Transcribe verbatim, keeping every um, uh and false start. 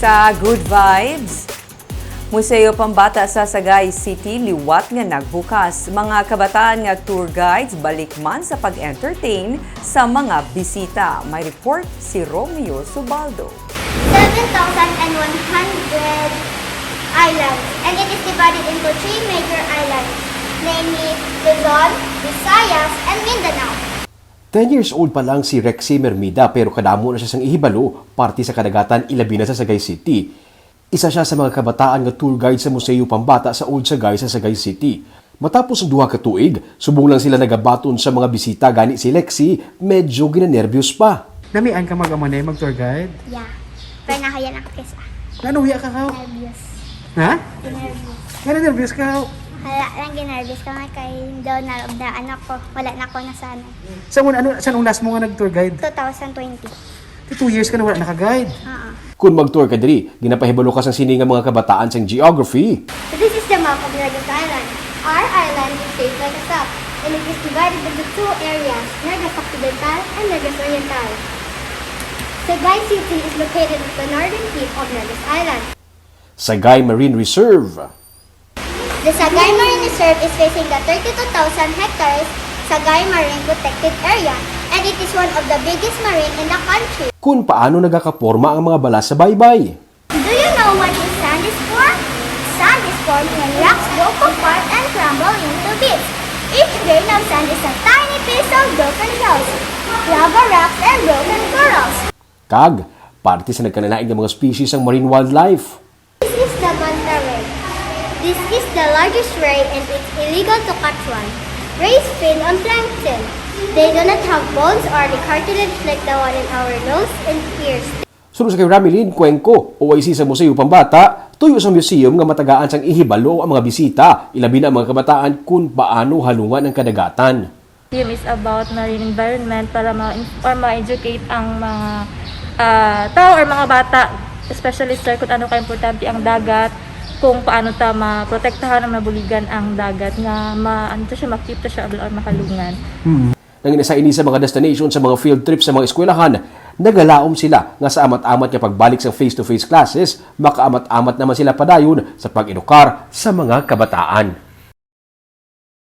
Sa Good Vibes, Museo Pambata sa Sagay City liwat nga nagbukas. Mga kabataan nga tour guides balik man sa pag-entertain sa mga bisita. May report si Romeo Subaldo. seven thousand one hundred islands, and it is divided into three major islands, namely Luzon, Visayas, and Mindanao. Ten years old pa lang si Rexy Mermida pero kadamo na siya sang ihibalo parte sa kadagatan, ilabi na sa Sagay City. Isa siya sa mga kabataan nga tour guide sa Museo Pambata sa Old Sagay sa Sagay City. Matapos ang duha ka tuig, subong lang sila nagabaton sa mga bisita, gani si Lexy medyo ginanerbyos pa. Namian ka mag-amanay, mag-tour guide? Yeah. Pero nahuya lang ko kaysa Ano, huya ka, Kao? nervous. Ha? Nervous. Nga nervyos ka, Kao? Wala lang ginervous ko nga kay daw na, na ano ko, wala na ko nasanay. Sa una, ano, saan ang last mo nga nag-tour guide? two thousand twenty. Two years ka na wala naka-guide. Oo. Kung mag-tour ka diri, ginapahibalo ka sang sini nga mga kabataan sang geography. This is the map of Negros Island. Our island is shaped like a cup, and it is divided into two areas, Negros Occidental and Negros Oriental. Sagay City is located at the northern tip of Negros Island. Sagay Marine Reserve. The Sagay Marine Reserve is facing the thirty-two thousand hectares Sagay Marine Protected Area, and it is one of the biggest marine in the country. Kung paano nagakaporma ang mga balas sa baybay. Do you know what this sand is formed? Sand is formed when rocks broke apart and crumble into bits. Each grain of sand is a tiny piece of broken shells, lava rocks, and broken corals. Kag parte sa nagkanalain nga mga species sang marine wildlife. This is the manta ray. This is the largest ray, and it's illegal to catch one. Rays feed on plankton. They do not have bones or the cartilage like the one in our nose and ears. Suno sa kay Ramilin Cuenco, O I C sa Museo Pambata, tuyo sa museum nga matagaan sang ihibalo ang mga bisita, ilabi na ang mga kabataan, kung paano halungan ang kadagatan. Museum is about marine environment para ma-, or ma-educate ang mga ah, tao or mga bata, especially, sir, kung ano ka-importante ang dagat, kung paano ta maprotektahan o mabuligan ang dagat nga ma-, ano to siya, ma-keep to siya or mahalungan. Nang inasa ini sa mga destination sa mga field trip sa mga eskwelahan, nagalaom sila nga sa amat-amat nga pagbalik sa face-to-face classes, makaamat-amat naman sila padayon sa pag-edukar sa mga kabataan.